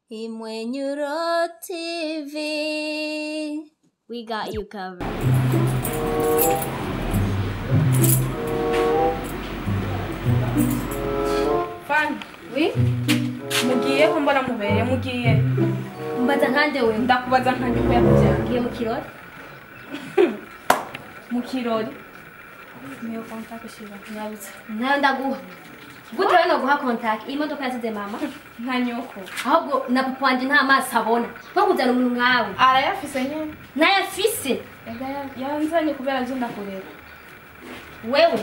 Imwenyuro TV. We got you covered. Fan, Oui? Mugiye ko mbona mubereye mugiye. Mbaza nkande wewe. Ndakubaza nkande ko yakubyara. Ngiye mu kirori. Mu kirori. Niyo contact shira nyarutse. Nayo ndaguha. Gute wewe no guha contact? Iyi modoka yasize mama. Nka nyoko. Ahubwo na papa wanje nta maso abona. Nko kuzana umuntu nkawe. Arayafise nyene. Nayafise. Ega yanzanye kubera nje ndakureba. Wewe.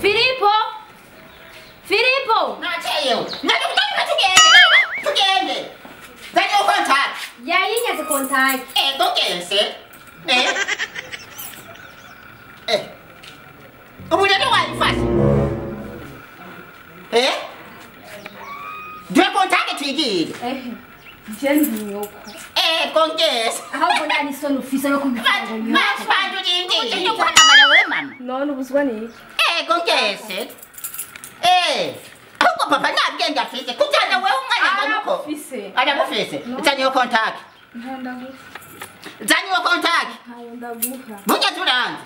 Filipo! Filipo! Nacheyo. Nakutaka tugende. Tugende. Zanye contact. Yayinyaze contact. Eh, tugende. Eh. Eh. Ubulele wayifashe. Eh? Dwe contact twigire. Eh. Je ndi nyoko. Eh, kongese. Ahubwo nani soni ufise yo kumva. Masbantu ndindi. Ndikuhamagara wewe mama. None ubuzwa ni iki? Eh, kongese. Eh. Ahubwo papa nabwenge afise. Kujana wewe umwana ngo nuko. Arafise. Aramufise. Zanye contact. Ntayo ndaguha. Zanye contact. Ntayo ndaguha. Burya turanze.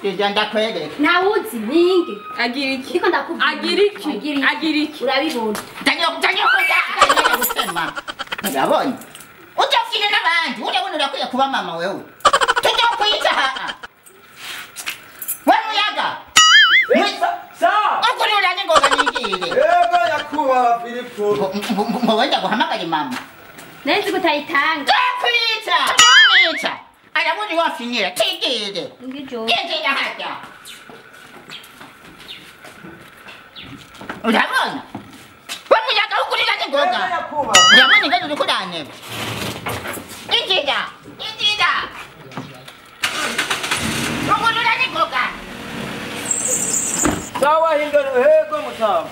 Ijya ndakwereka. Nawuzi ninge. Agira iki? Ndiko ndakubwira. Agira iki? Agira iki? Urabibona. Zanye zanye contact. Gutema. Urabona? Utafite n'abandi. Urabona urakwiye kuba mama wewe. Tujya kwica ha. Wewe muyaga. Sa! Ukuri uranye ngoga nigire. Yego yakuba Filipo. Ngo wenda guhamagara mama. Nari kutayitanga. Kwica. Kwica. Arabona wafinyira. Tigire. Ngijo. Gende hajya. Urabona? Wewe muyaga ukuri uranye ngoga. Yego yakuba. Urabona ingene uriko uranteba. Injira. Injira. Ukuri uranye ngoga. Sawa hingano hego mutamu.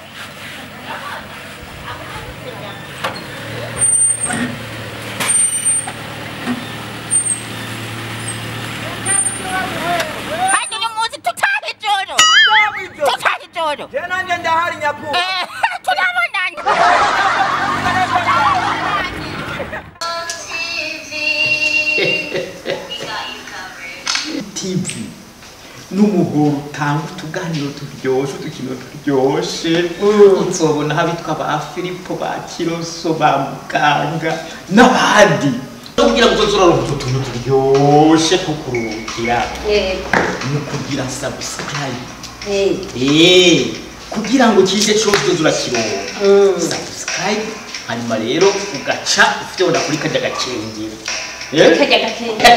Hajya uyu munsi tutaha ijoro. Tutaha ijoro. Je nanje ndahari nyakuba. Eh, turabonana. We got you covered. TV n'umuhoro utanga utuganiro turyoshe udukino turyoshe uzobona abitwa ba Filipo ba Kiroso ba muganga n'abandi kugira ngo uzozoronka utwo tuntu turyoshe tukurukira Yego. ni ukugira subscribe Eh. eh kugira ngo kije cose uzoza urakironka subscribe hanyuma rero ugaca ufyonda kuri karya gakengeri. Kajya gakenge.